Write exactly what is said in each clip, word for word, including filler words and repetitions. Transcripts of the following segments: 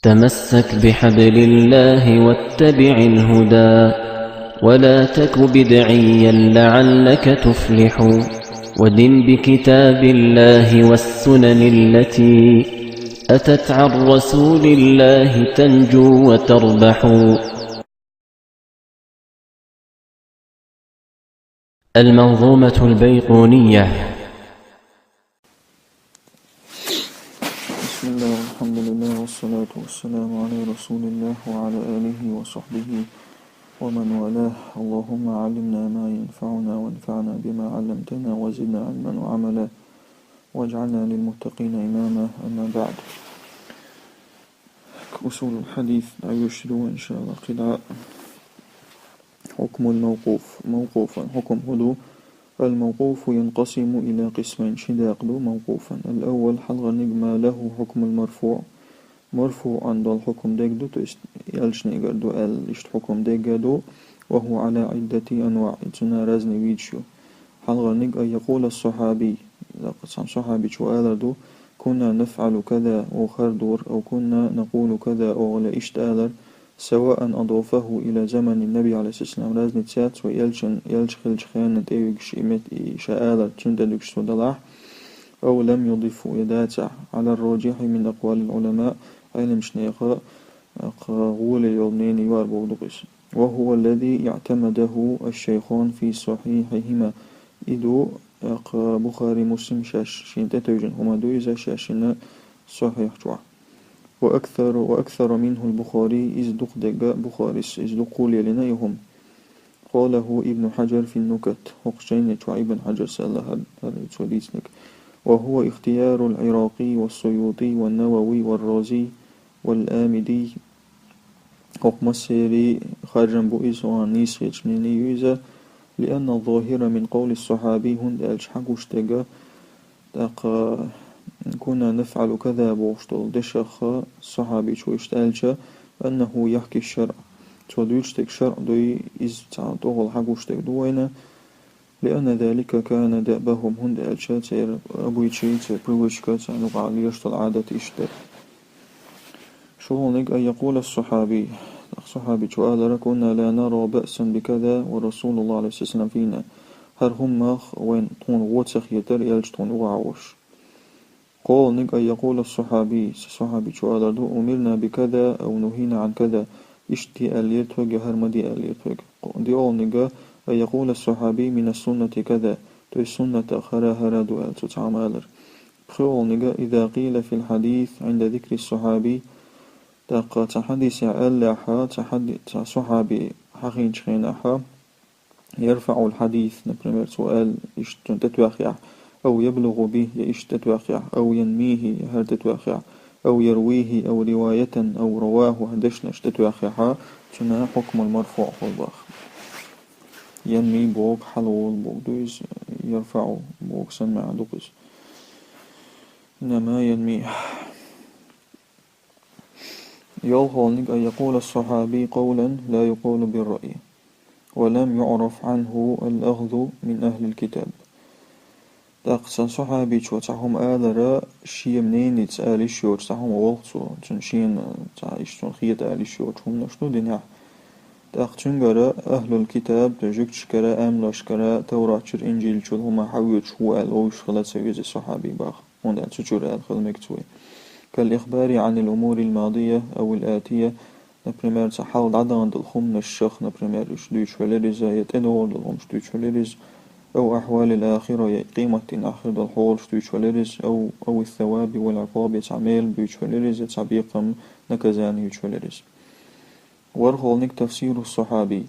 تمسك بحبل الله واتبع الهدى، ولا تك بدعيا لعلك تفلح، ودن بكتاب الله والسنن التي أتت عن رسول الله تنجو وتربح. المنظومة البيقونية. بسم الله والحمد لله والصلاة والسلام على رسول الله وعلى آله وصحبه ومن والاه. اللهم علمنا ما ينفعنا وانفعنا بما علمتنا وزدنا علما وعملا واجعلنا للمتقين إماما. أما بعد. أصول الحديث، дӀайоьшуш ду вай, إن شاء الله, кхидӀа. حكم الموقوف. موقوفا хьукам хӀун ду? الموقوف ينقسم إلى قسمين. Ши дакъа ду موقوفا. الأول, хьалхарниг, ما له حكم المرفوع. مرفوعا долу хьукам дерг ду, то есть элчанегара ду аьлла, иштта хьукам дерг а ду, وهو على عدة أنواع. И цуьнан разный видаш ю. Хьалхарниг, أن يقول الصحابي. Цхьана сахьабичо алар ду: كنا نفعل كذا, оха хӀара дора, أو كنا نقول كذا, оха ле иштта алар, سواء أضافه إلى زمن النبي عليه الصلاة والسلام, разница яц, вай элчан, элча хиллачу хенна тӀе вуьгуш и мет-, и ша алар, цунна тӀе дуьгуш цо далахь, أو لم يضفه, я дацахь, على الراجح من أقوال العلماء, Ӏеламчу нехан, кху гӀоле йолу мнение ю хӀара бохург ду иза. وهو الذي اعتمده الشيخان في صحيحهما. И ду, кху Бухари, Муслим шаьш шена тӀетевжина хӀума ду иза, шаьш шина сахьихь чохь. وأكثر، وأكثر منه البخاري, иза дукха дерг а Бухарис, иза дукха лелийна и хӀума. قاله ابن حجر في النكت. ХӀокху жайни чохь Ибн Хьаджарс аьлла хӀара, хӀара цо дийцинарг. وهو اختيار العراقي والسيوطي والنووي والرازي والآمدي. ХӀокху массеран харжам бу иза, хӀун нийса хеташ мнение ю иза. لأن الظاهر من قول الصحابي, хӀунда аьлча хьагуш дерг а, тӀаккха كنا نفعل كذا бохуш долу дешах сахьабичо иштта аьлча, أنه يحكي الشرع. Цо дуьйцуш дерг шарӀ дуй, иза цхьа тӀехула хьагуш дерг ду вайна. لأن ذلك كان دأبهم, хӀунда аьлча церан обычай, церан привычка, царна юкъахь лелаш долу Ӏадат иштта дара. ШолгӀаниг, أن يقول الصحابي. Сахьабичо алара: كنا لا نرى بأسا بكذا ورسول الله عليه الصلاة والسلام فينا. ХӀара хӀуманах вайн, тхуна гӀо ца хетара, элча тхуна юкъахь волуш. КхоалгӀаниг, أن يقول الصحابي, сахьабичо алар ду: أمرنا بكذا أو نهينا عن كذا. Иштта де аьллера тхоьга, я хӀара ма де аьллера тхоьга. ДиолгӀаниг, أن يقول الصحابي: من السنة كذا. То есть суннатах хӀара, хӀара ду аьлла цо цхьа хӀума алар. ПхоьалгӀаниг, إذا قيل في الحديث عند ذكر الصحابي. ТӀаккха цхьа хьадисехь аьллехь, цхьа хьади-, цхьа сахьаби хьахийначу хенахь, يرفع الحديث, например, цо аьлла, иштта цунна тӀетоьхнехь, أو يبلغ به, я иштта тӀетоьхнехь, أو ينميه, я хӀара тӀетоьхнехь, أو يرويه, أو رواية, أو رواه, хӀара дешнаш тӀетоьхнехь, цунна حكم المرفوع хуьлу боху. Янми боху, хьалаволу боху ду иза, يرفع боху санна маьӀна ду иза. إنما ينمي. ЙолхалгӀаниг, أن يقول الصحابي قولا لا يقال بالرأي، ولم يعرف عنه الأخذ من أهل الكتاب. ТӀаккха цхьана сахьабичо цхьа хӀума алара, шен мненица ала йиш йоцуш цхьа хӀума волу цо, цуьнан шена цхьа иштта цунна хета ала йиш йоцуш хӀуманаш ду динехь. ТӀаккха цуьнгара ахьлул китаб, то есть жуьгташкара, амлашкара, Таврат чуьра, Инжил чуьра хӀума хьан воьдуш ву аьлла вовшах хила ца веза сахьаби баха. ХӀунда аьлча цу чуьра аьлла хила мега цо вай. كالإخبار عن الأمور الماضية أو الآتية. Например, цхьа хьалха дӀадахана долу хӀуманаш шах, например, уьш дуьйцуш велира иза, я тӀедогӀур долу хӀуманаш дуьйцуш велира иза, أو أحوال الآخرة, я къематдийнахь хир долу хьолаш дуьйцуш велира иза, أو، أو الثواب والعقاب, я цхьа мел дуьйцуш велира иза, я цхьа бекхам, наказание юьйцуш велира иза. ВорхӀалгӀаниг تفسير الصحابي.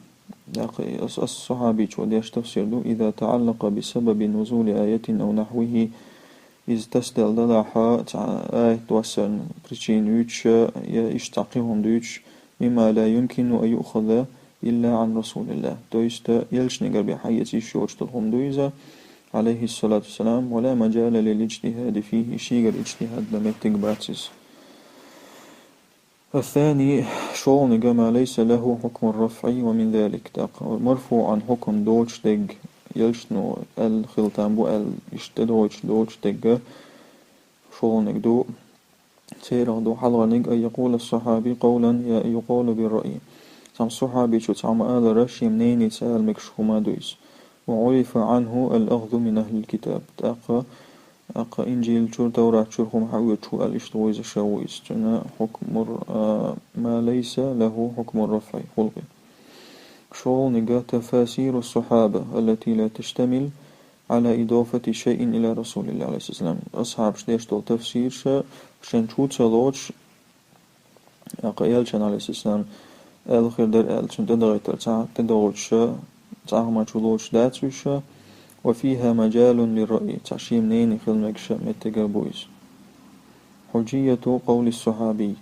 ТӀаккха ас, ас сахьабичо деш тафсир ду: إذا تعلق بسبب نزول آية أو نحوه. Иза тасаделла далахь, цхьа аят доссарна причина юьйцуш, я иштта цхьа кхин хӀума дуьйцуш, مما لا يمكن أن يؤخذ إلا عن رسول الله. То есть, элчанегара бен хьаэца йиш йоцуш долу хӀума ду иза, عليه الصلاة والسلام, ولا مجال للاجتهاد فيه, шегара иджтихӀад дан меттиг бац иза. الثاني, шолгӀаниг, ما ليس له حكم الرفع ومن ذلك. ТӀаккха марфуӀан хьукам доцуш дерг, элчано аьлла хила там бу аьлла, иштта тӀедогӀуш доцуш дерг, шолгӀаниг ду, Церан ду хьалхарниг: أن يقول الصحابي قولا ي-، يقال بالرأي. Цхьан сахьабичо цхьа хӀума алар, шен мненица ала мегаш хӀума ду из. وعرف عنه الأخذ من أهل الكتاب. ТӀаккха, тӀаккха Инжил чура, Таврат чура хӀума хьаоьцуш ву аьлла, иштта вовзаш ву из. Цуьнан حكم ال-، а, ما ليس له حكم الرفع хилар. ШолгӀаниг: تفاسير الصحابة التي لا تشتمل على إضافة شيء إلى رسول الله عليه الصلاة والسلام. Асхьабаша деш долу тафсираш, шен чу ца лоцуш, тӀаккха элчанна, عليه الصلاة والسلام, аьлла хир дара аьлла, цунна тӀедагӀийтар цхьа тӀедогӀучу, цхьа хӀума чу лоцуш дац уьш, وفيها مجال للرأي, цхьа шен мнение хила мегаш меттигаш бу иза. حجية قول الصحابي.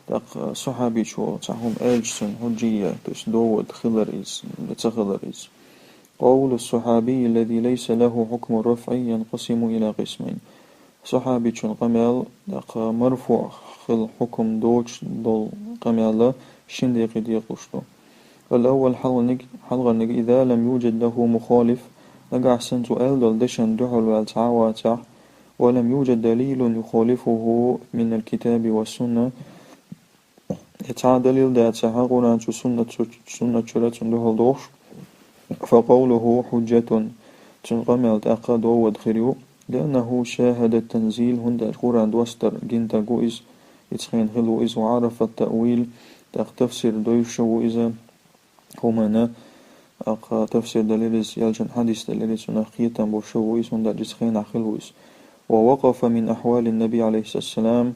ТӀаккха сахьабичо цхьа хӀума аьлча, цуьнан хьуджийя, то есть довод хилар иза, я ца хилар иза. قول الصحابي الذي ليس له حكم الرفع ينقسم إلى قسمين. Сахьабичун къамел, тӀаккха марфуӀ хила хьукум доцуш долу къамел шин декъе декъалуш ду. الأول хьалхарниг, хьалхарниг: إذا لم يوجد له مخالف, нагахь санна цо аьлла долу дешан дуьхьал ваьлла цхьа а вацахь, ولم يوجد دليل يخالفه من الكتاب والسنة, и цхьа а далил дацахь, Къуръан чу, суннат чу, суннат чуьра цунна дуьхьал дохуш, فقوله حجة, цуьнан къамел тӀаккха довод хир ю, لأنه شاهد التنزيل, хӀунда аьлча Къуръан достар гинарг ву иза, ица хенахь хилла ву иза, وعرف التأويل, тӀаккха тафсир дойуш ву иза, хӀуманна, тӀаккха тафсир далийра иза, элчан хьадис далийра иза, цунах кхетам болуш ву иза, хӀунда аьлча ица хенахь хилла ву иза. ووقف من أحوال النبي عليه الصلاة والسلام,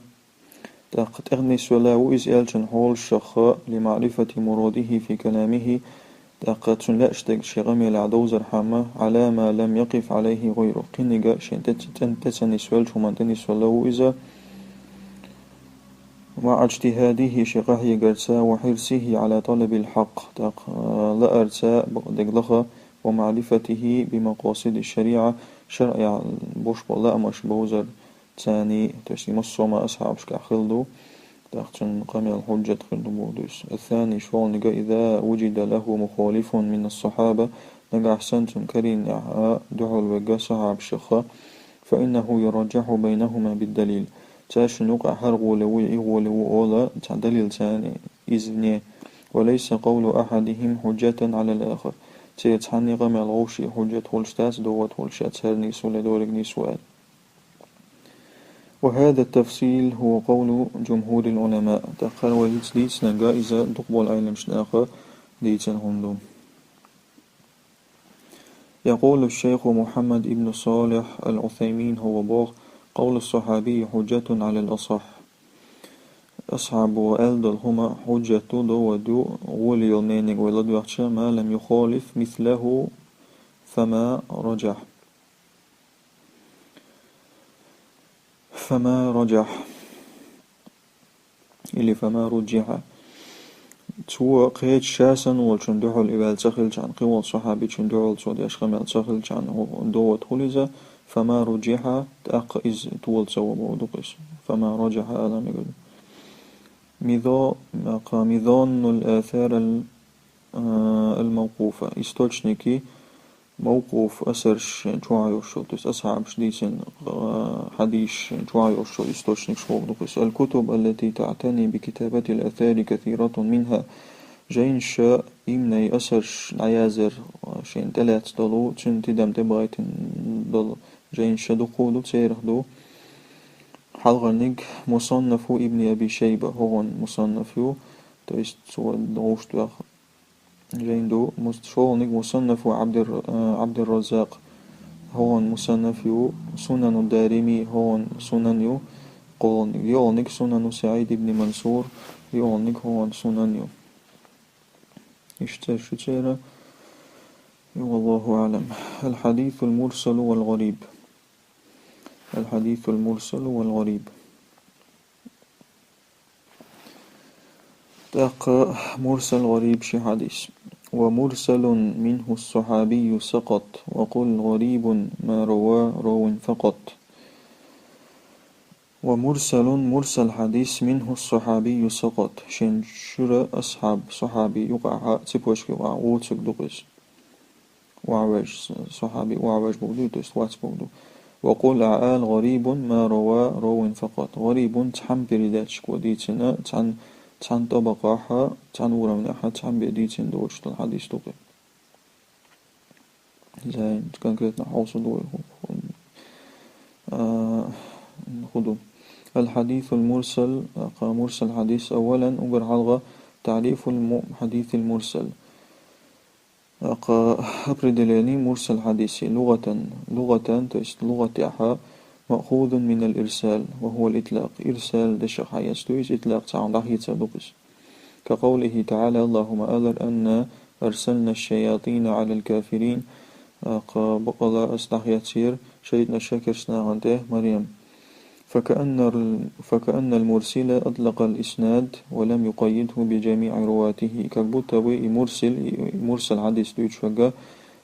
тӀаккха тӀехь нисвелла ву иза элчан хьолашах, لمعرفة مراده في كلامه, тӀаккха цунна лаьаш дерг шен къамелехь довзархьама, على ما لم يقف عليه غيره, кхинниг шен тӀе ца, тӀе ца нисвеллачу хӀуманна тӀе нисвелла ву иза, مع اجتهاده, шен къахьегарца, وحرصه على طلب الحق, тӀаккха лаарца бакъдерг лаха, ومعرفته بمقاصد الشريعة, шарӀехь болуш болу лаамаш бовзар царний, то есть и массо а ма асхьабашкахь хилла ду, тӀаккха цуьнан къамел хьуджат хир ду боху дуьйцу. الثاني, шолгӀаниг: إذا وجد له مخالف من الصحابة, нагахь санна цунна карийнехь дуьхьал верг сахьабашах, فإنه يرجح بينهما بالدليل. Цаьршинна юкъахь хӀара гӀоле ву, и гӀоле ву ола цхьа далил царний, извне. وليس قول أحدهم حجة على الآخر. Церан цхьанний къамел вовшийн хьуджат хуьлуш дац, довод хуьлуш дац, хӀара нийса ву, я дерриг нийса ву аьлла. وهذا التفصيل هو قول جمهور العلماء. ТӀаккха вай хӀинца дийцинарг иза дукхахболу Ӏеламнаха дийцина хӀума ду. يقول الشيخ محمد بن صالح العثيمين, хӀара боху: قول الصحابي حجة على الأصح. Асхьабо аьлла долу хӀума хьуджат ду, довод ду, гӀоле йолу мнениг вай ладоьгӀча, ما لم يخالف مثله فما رجح. فما رجح. Или فما رجح. Цо кхечу ша санна волчун дуьхьал и ваьлла ца хилчахьана, кхин волу сахьабичун дуьхьал цо деш къамел ца хилчахьана, довод хуьлу иза, فما رجح, тӀаккха иза тола ца во боху ду-кх иза. فما رجح ала мегар ду. ميزا-، ميزان الآثار ال-، а, الموقوفة. Источники, мавкъуф асарш шен чохь йолуш йолу, то есть асхьабаша дийцина, а, хьадисаш шен чохь йолуш йолу источникаш боху ду-кх иза. الكتب التي تعتني بكتابة الآثار كثيرة منها. Жайнаша имнай асарш дӀаяздар, а, шена тӀелаьцна долу, цуьнан тидам тӀебахийтина долу жайнаша дукха ду, церах ду. Хьалхарниг: مصنف ابن أبي شيبة, хӀокхуьнан мусаннаф ю, то есть цо вовшах тоьхна жайна ду, мус-, шолгӀаниг: مصنف عبد الر-، а, عبد الرزاق, хӀокхуьнан мусаннаф ю, سنن الدارمي, хӀокхуьнан сунан ю, кхоалгӀаниг, йоьалгӀаниг: سنن سعيد بن منصور, йоьалгӀаниг: хӀокхуьнан сунан ю. Иштта церан шу церан. والله أعلم. الحديث المرسل والغريب. الحديث المرسل والغريب. ТӀаккха мурсал, гӀариб ши хьадис. ومرسل منه الصحابي سقط، وقل غريب ما روى راو فقط. ومرسل, мурсал хьадис, منه الصحابي سقط, шен чуьра асхьаб, сахьаби юкъахьа, цепочка юкъахьа воцург ду-кх иза. Охьаваьжча, сахьаби охьаваьжча бохург ду, то есть вац бохург ду. وقل عال غريب ما روى راو فقط. ГӀарибун цхьан передача чу дийцина, цхьан, цхьан тӀабакъахьа, цхьан уровнехьа, цхьан бе дийцина доцуш долу хьадис ду кхин. Зайн, конкретно хьовсу ду вай хӀу-, хӀу-, а, хӀу ду. الحديث المرسل, кхин мурсал хьадис, أولا, уггар хьалха تعريف الم-, حديث المرسل. Кхин определение мурсал хьадиса лугӀатан, лугӀатан, то есть лугӀатехьа, مأخوذ من الإرسال وهو الإطلاق. Ирсал дешах хьаэцна ду иза, итлакъ цхьа хӀума дӀахецар ду иза. كقوله تعالى, Аллахьа ма аллара: أنا أرسلنا الشياطين على الكافرين. Кхин бакъала ас дӀахецира шайтӀанаш керстанашна тӀе, Марем. فكأن ال-، فكأن المرسل أطلق الإسناد ولم يقيده بجميع رواته. Как будто бы и мурсал, и, и мурсал хьадис дуьйцуш верг,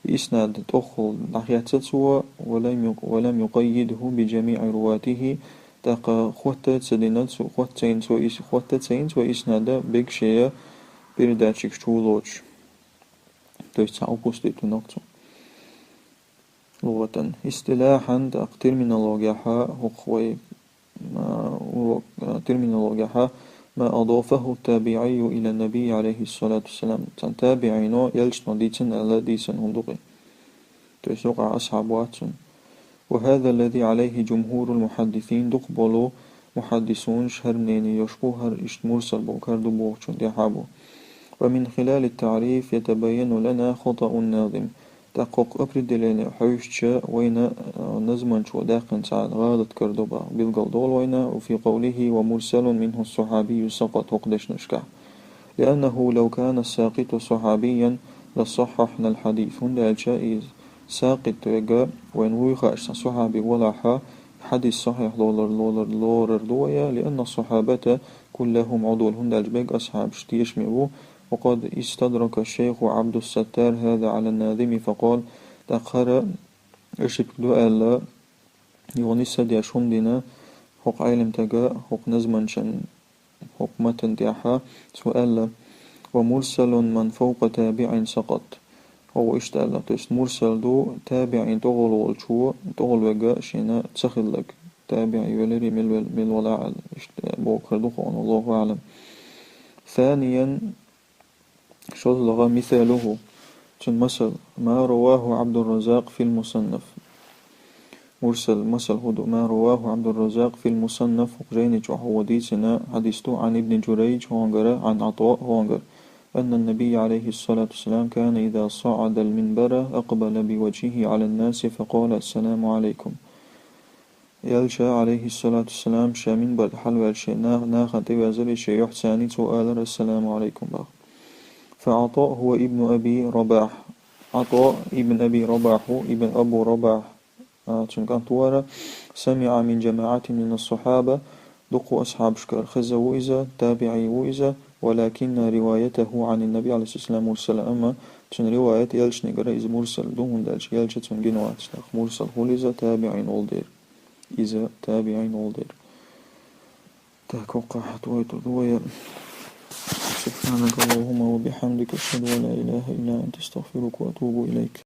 и иснад тӀехула дӀахецна цо, ولم يق-، ولم يقيده بجميع رواته, тӀаккха хотта ца дина цо, хотта ца йина цо ис-, хотта ца йина цо иснад берриг шен передатчикаш чу лоцуш. То есть цхьа упустить винарг цо. ЛугӀатан. اصطلاحا, тӀаккха терминологехьа, хӀокху вай, а, урок, а, терминологехьа, ما أضافه التابعي إلى النبي عليه الصلاة والسلام. Цхьана табиӀино элчано дийцина аьлла дийцина хӀума ду кхин. То есть юкъахь асхьаб вац цуьнан. وهذا الذي عليه جمهور المحدثين, дукхахболу мухьаддисунаш хӀара мнение йолуш бу, хӀара иштта мурсал бохург хӀара ду бохучун тӀаьхьа бу. ومن خلال التعريف يتبين لنا خطأ الناظم. ТӀаккха хӀокху определение хьоьжуча вайна, а, назманчо даьккхина цхьа гӀалат карадо боху билгал долу вайна, وفي قوله ومرسل منه الصحابي سقط хӀокху дешнашкахь. لأنه لو كان الساقط صحابيا لصححنا الحديث. ХӀунда аьлча и сакъит верг вайна вуй хаьаш цхьа сахьаби валахьа, хьадис сахьихь лолар, лолар, лорар ду вай, لأن الصحابة كلهم عدول. ХӀунда аьлча берриг асхьабаш тешаме бу, وقد استدرك الشيخ عبد الستار هذا على الناظم فقال, тӀаккха хӀара ошибка ду аьлла, юха нисса деш хӀума дина хӀокху Ӏеламстага, хӀокху назманчан, хӀокху матан тӀехьа, цо аьлла: ومرسل من فوق تابع سقط. ХӀокхо иштта аьлла, то есть мурсал ду табиӀин тӀехула волчо, тӀехула верг шена ца хилларг. ТабиӀи веларий, мел вел-, мел вала аьлла. Иштта бохург ду хьуна, والله أعلم. ثانيا, шозлагӀа, مثاله, цуьнан масал, ما رواه عبد الرزاق في المصنف. Мурсал масал хӀун ду? ما رواه عبد الرزاق في المصنف, хӀокху жайни чохь вай дийцина хьадис ду, عن ابن جريج хӀонгара, عن عطاء хӀонгара, أن النبي عليه الصلاة والسلام كان إذا صعد المنبر أقبل بوجهه على الناس فقال: السلام عليكم. Элча, Ӏалайхиссалату вассалам, ша минбар тӀе хьалаваьлча, шен на-, нахана тӀеваьззале, шен юьхьцаний цо алара: «Ассаламу Ӏалайкум», боху. فعطاء هو ابن أبي رباح. ӀатӀа ибн Аби Рабах ву, ибн Абу Рабах, а, цуьнан кӀант вара. سمع من جماعة من الصحابة, дуккха асхьабашкара хезна ву иза, табиӀи ву иза, ولكن روايته عن النبي عليه الصلاة والسلام مرسلة, амма цуьнан риваят элчанегара иза мурсал ду, хӀунда аьлча элча цунна гина вац. ТӀаккха мурсал хуьлу иза табиӀин волу дера. Иза табиӀин волу дера. Так, хӀокхахь хьан тойтур ду вай. سبحانك اللهم وبحمدك، أشهد أن لا إله إلا أنت، أستغفرك وأتوب إليك.